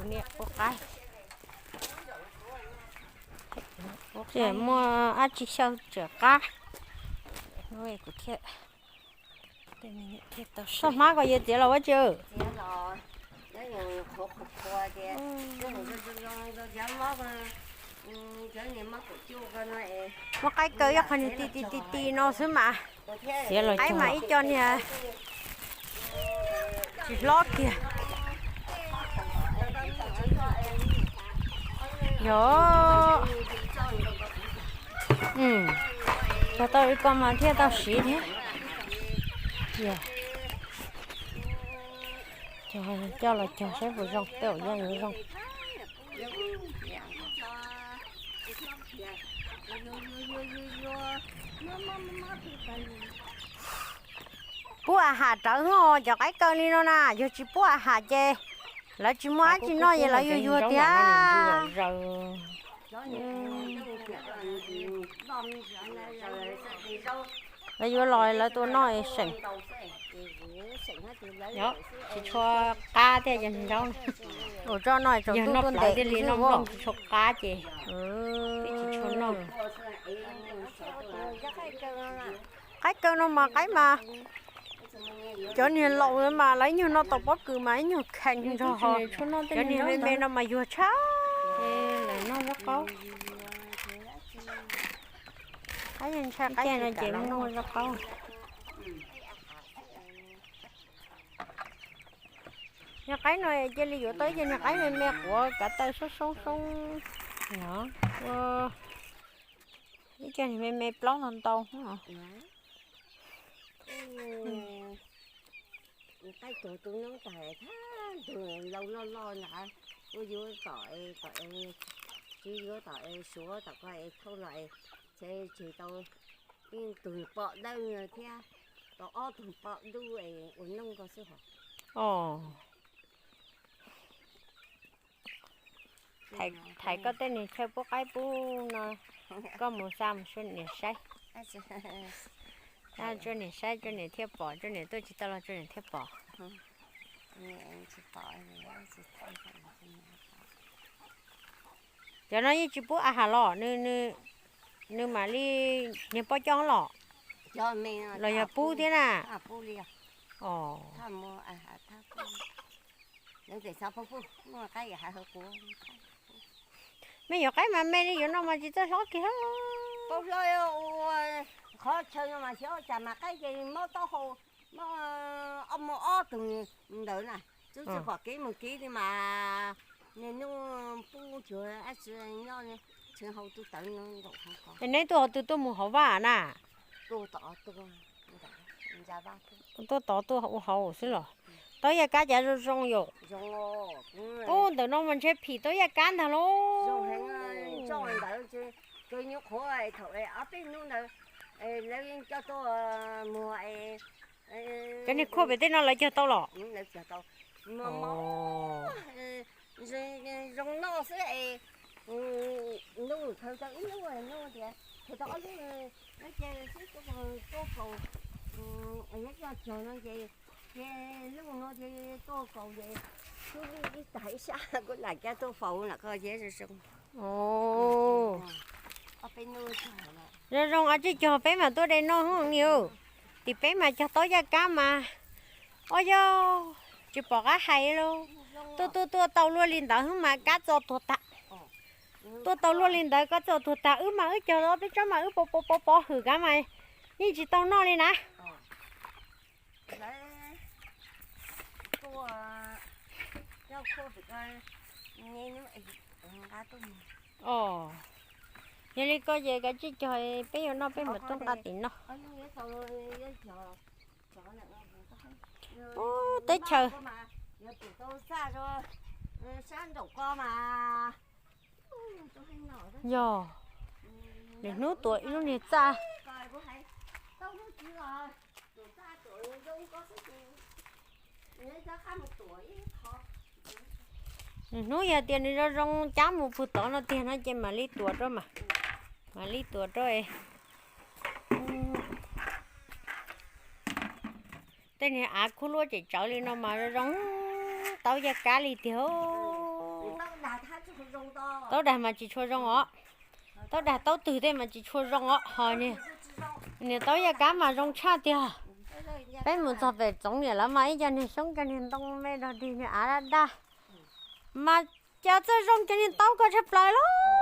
Niam ua qaib, muaj dab tsi xyaw tseem qab. Kuv thiaj, txoj hmab ko yuav txiav los ua tsi? Muaj qaib kaw ib qho niag ti ti ti ti no xwb mas. Txiav los qaib mas ib co niag tsis hlob kiag. Yog, cog tau li ko mas thiaj tau siv thiab. Coj los cog saib puas zoo, tej zaum yeej yuav zoo. Pub a has rawv os, cov qaib kaw li no na, yog tsis pub a has ces lawv tsis muaj dab tsi noj ces lawv yuag yuag tiag. Lawv yuav los lawv tua noj seem. Tsis tshua qab thiaj yog zaub. Ua tso no tsaus ntuj tuaj ntev thiaj li noj nplooj, tsis tshua qab ces tsis tshua noj. Qaib kaw no mas qaib mas cov niag laus mas lawv ib nyuag noj tau pob kws mas ib nyuag kheev nrog cov niag me me no mas yuag tshaj. Lawv noj zaub qaub. Qaib ntshai qaib no ces muaj zaub qaub. Yog qaib no cia li yuav tau ib co niag qaib me me quav kav taw soob soob soob. Ua ib co niag me me plaub ntau ntau. Qaib tuag tu noob tas thab ntug laus loj loj ntawd, kuj yuav tom, tom, tsis yuav tom Suav tom ko es thauj los es tsev tseg tau ib tug pom dawb thiab tau ob tug pom dub es ua noog ko xwb hos. Thaiv koj tej niag chaw pub qaib pub no, koj mus xa mus rau niam saib. Xa rau niam saib, rau niam thiaj pom, rau niam tuaj tsis tau los rau niam thiaj pom. Cov no yeej tsis pub a has los, nws mam li niag pob coj los, los yog pub thiab na? Os, me yuav qaib mas me li yuav noj mas tsis txawj hlob kiag. Qhov chaw no mas xyov cas mas qaib ces mob taub hau, mob, mob ob tug ntawd na, tsis pom kev mus kev li mas niaj hnub pub cuag dab tsi nyob, tsis hau tus tawv no nkaum hauv ko. Es neb tuaj hauv twg, tuaj mus hauv vaj na? Tuaj tod tuaj ua hauv xwb los? Taub yaj kab cas zoo zoo yom? Ub, ntawm no mas ntshe phim taub yaj kab ntag lauj. Cov niag khuaj pem tej no lawv cog tau los? Zoo noj xwb es nug khaws tau ib lub, nug tias khaws tau ob lub, neb cia xwb tuaj kaus, neb cog cog no ces cia lub no ces tuaj kaus ces xub lub ib tag ib sab kuv lam cab tuaj faus lam koj ces zoo zoo. Zoo zoo, a tsij cog peb mam tuaj de noj ni. Tim peb mas cog taub yaj kab mas, o yog, tsis pom qab hais lauj. Tuaj tuaj tuaj tau luaj li ntawd mas kab txo tuag tag. Tuaj tau luaj li ntawd kab txo tuag tag, wb mas wb cog peb tsob mas wb pov pov pov pov hwm kab mas yeej tsis tau noj li na. Os, yog li koj ces kav tsij cog, peb yuav noj peb mam tuaj nqa tim no. Ub, teb chaws. Yog, lwm hnub tuav ib lub niag txaj. Lwm hnub yog tias nws zoo zoo cab mus puag tod no tiag no ces mam li tuav rau mas, mam li tuav rau. Tej niag av khub luab tseem tsawv li no mas zoo zoo, taub yaj kab li tiag. Taub dag mas tsis tshua zoo os. Taub dag taub twg tej mas tsis tshua zoo os, ho niag taub yaj kab mas zoo tshaj tiag. Peb mus txog pem txoov niam lawv mas ib co niag xyoob, co niag ntoo me dog dig, niag av daj daj, mas cas txawj zoo cov niag taub ko tshaj plaws lauj.